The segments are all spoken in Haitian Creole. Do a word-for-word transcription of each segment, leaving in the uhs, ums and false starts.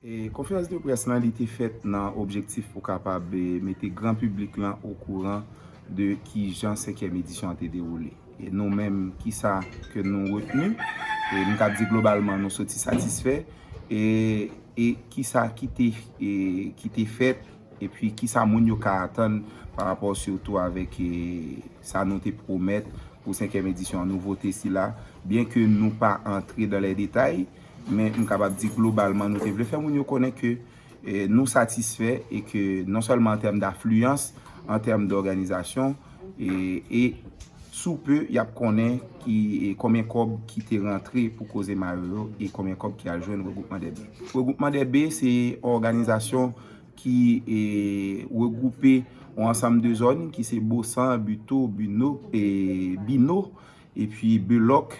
E konferans de près lan, li te fèt nan objektif pou kapab, e, mete gran piblik lan okouran de kijan senkyèm edisyon an te dewoule. E nou menm, kisa ke nou retni? E m ka di globalman, nou soti satisfè. E, e kisa ki te, e, ki te fèt? Epi kisa moun yo ka atann pa rapò sitou avèk, e, sa nou te pwomèt pou senkyèm edisyon an, nouvote sila? Byen ke nou pa antre dan lè detay, men m kapab di globalman, nou te vle fè moun yo konnen ke, e, nou satisfè e ke non sèlman an tèm dafliyans, an tèm dòganizasyon, e, e sou pe, y ap konnen ki, e, konbyen kòb ki te rantre pou koze mayo yo e konbyen kòb ki al jwenn Regwoupman dè Be. Regwoupman dè Be se yon òganizasyon ki, e, regwoupe yon ansanm de zòn ki se Bosan, Bito, Bino, e, Bino, epi Belòk,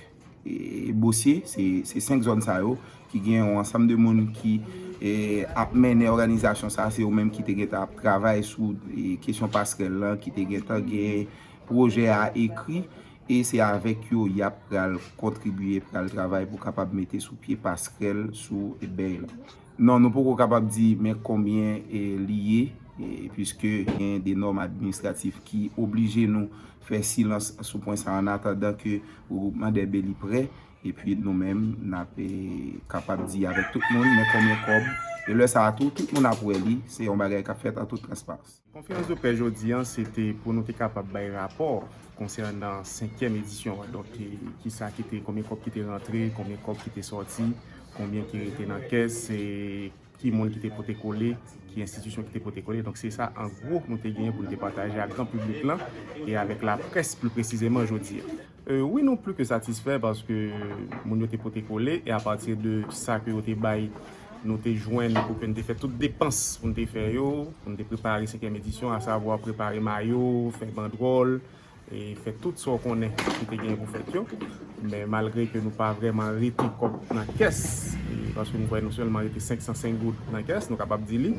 e, Bosye. Se, se senk zòn sa yo ki gen yon ansanm de moun ki, e, ap mennen òganizasyon sa. Se yo menm ki te gentan ap travay sou, e, kesyon pasrèl lan, ki te gentan gen pwojè a ekri, e se avèk yo y ap pral kontribye, pral travay pou kapab mete sou pye pasrèl sou bèy lan. Non, nou poko kapab di men konbyen, e, li ye, e, piske gen de nòm administratif ki oblije nou fè silans sou pwen sa, an atandan ke Regwoupman dè Be li prè, epi nou menm, n ap, e, kapab di avèk tout moun men konbyen kòb, e lè sa a tou, tout moun ap wè li, se yon bagay k ap fèt an tout transparans. Konferans de près jodi an, se te pou nou te kapab bay rapò konsènan senkyèm edisyon an. Donk, e, kisa ki te, konbyen kòb ki te rantre, konbyen kòb ki te sòti, konbyen ki rete nan kès, e ki moun ki te pote kole, ki enstitisyon ki te pote kole. Donk, se sa, an gwo, nou te genyen pou nou te pataje ak gran piblik lan e avèk laprès pli presizeman jodi an. E, wi, nou pli ke satisfè paske moun yo te pote kole e apati de sa ke yo te bay, nou te jwenn pou ke nou te fè tout depans pou nou te fè yo, pou nou te prepare senkyèm edisyon, asavwa prepare mayo, fè bandwòl, e fè tout sa w konnen ki te genyen pou fèt yo. Men malgre ke nou pa vrèman rete kòb nan kès, e paske nou wè nou sèlman rete senk san senk goud nan kès, nou kapab di li,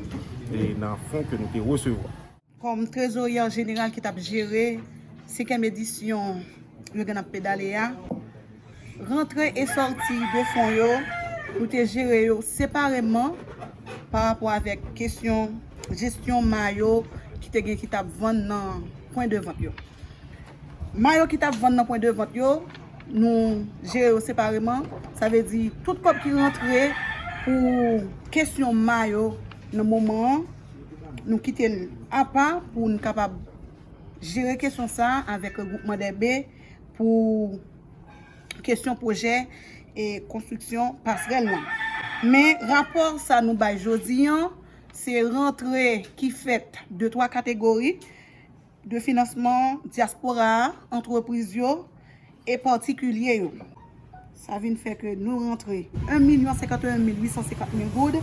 e nan fon ke nou te resevwa. Kòm trezorye jeneral ki t ap jere senkyèm edisyon Yogann ap pedale a, rantre e sòti de fon yo, nou te jere yo separeman pa rapò avèk kesyon jesyon mayo ki te gen ki t ap vann nan pwen de vant yo. Mayo ki t ap vann nan pwen de vant yo, nou jere yo separeman. Sa vle di, tout kòb ki rantre pou kesyon mayo nan moman an, nou kite l apa pou n kapab jere kesyon sa a avèk Regwoupman dè Be pou kesyon pwojè e konstriksyon pasrèl lan. Men rapò sa nou bay jodi an, se rantre ki fèt de twa kategori de finansman dyaspora a, antrepriz yo e patikilye yo. Sa vin fè ke nou rantre en milyon senkanteyen mil uit san senkant mil goud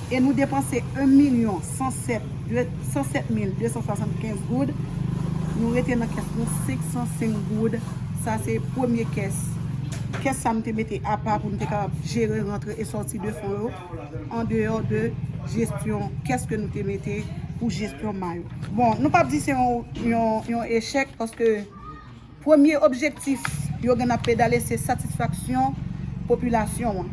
e nou depanse en milyon san sèt, de, san sèt mil de san swasannkenz goud. Nou rete nan kès nou senk san senk goud. Sa se premye kès. Kès sa nou te mete apa pou nou te kapab jere rantre e sòti de fon yo, andeyò de jesyon, kès ke nou te mete pou jesyon mayo. Bon, nou p ap di se yon, yon, yon echèk paske premye objektif Yogann ap pedale se satisfaksyon popilasyon an.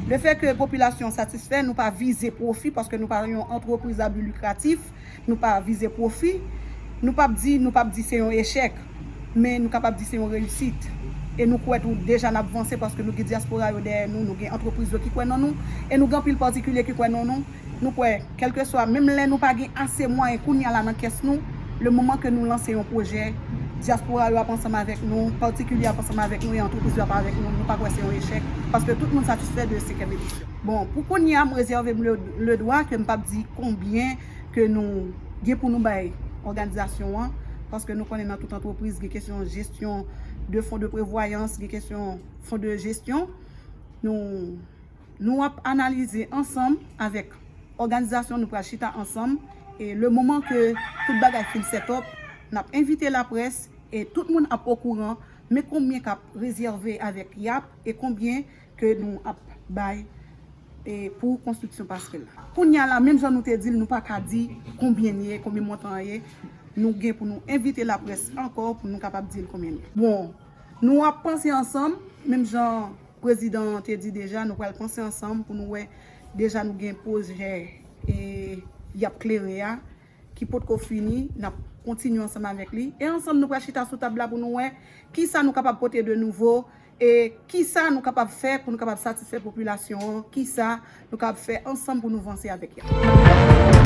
Lefètke popilasyon an satisfè, nou pa vize pwofi paske nou pa yon antrepriz a bi likratif, nou pa vize pwofi. Nou p ap di, nou p ap di se yon echèk, men nou kapab di se yon reyisit. E nou kwè tou deja n ap vanse paske nou gen dyaspora yo dèyè nou, nou gen antrepriz yo ki kwè nan nou, e nou gen anpil patikilye ki kwè nan nou. Nou kwè, kèlkeswa, menm lè nou pa gen ase mwayen kounye a la nan kès nou, le moman ke nou lanse yon pwojè, dyaspora yo ap ansanm avèk nou, patikilye ap ansanm avèk nou e antrepriz yo ap avèk nou. Nou pa kwè se yon echèk, paske tout moun satisfè de senkyèm edisyon. Bon, pou kounye a, m rezève m le, le dwa ke m p ap di konbyen ke nou gen pou nou bay òganizasyon an, paske nou konnen nan tout antrepriz gen kesyon jesyon de fon de prevwayans, gen kesyon fon de jesyon. Nou, nou ap analize ansanm avèk òganizasyon, nou pral chita ansanm, e le moman ke tout bagay fin set up, n ap envite laprès e tout moun ap okouran, men konbyen k ap rezève avèk Y A P e konbyen ke nou ap bay, e, pou konstriksyon pasrèl la. Kounye a la, menm jan nou te di l, nou pa ka di konbyen l ye, konbyen montan an ye. Nou gen pou nou envite laprès ankò pou nou kapab di l konbyen l ye. Bon, nou ap panse ansanm, menm jan prezidan an te di deja, nou pral panse ansanm pou nou wè Deja nou gen pwojè e y ap klere a ki potko fini, n ap kontinye ansanm avèk li. E ansanm nou pral chita sou tab la pou nou wè kisa nou kapab pote de nouvo e kisa nou kapab fè pou nou kapab satisfè popilasyon an, kisa nou kapab fè ansanm pou nou vanse avèk yo.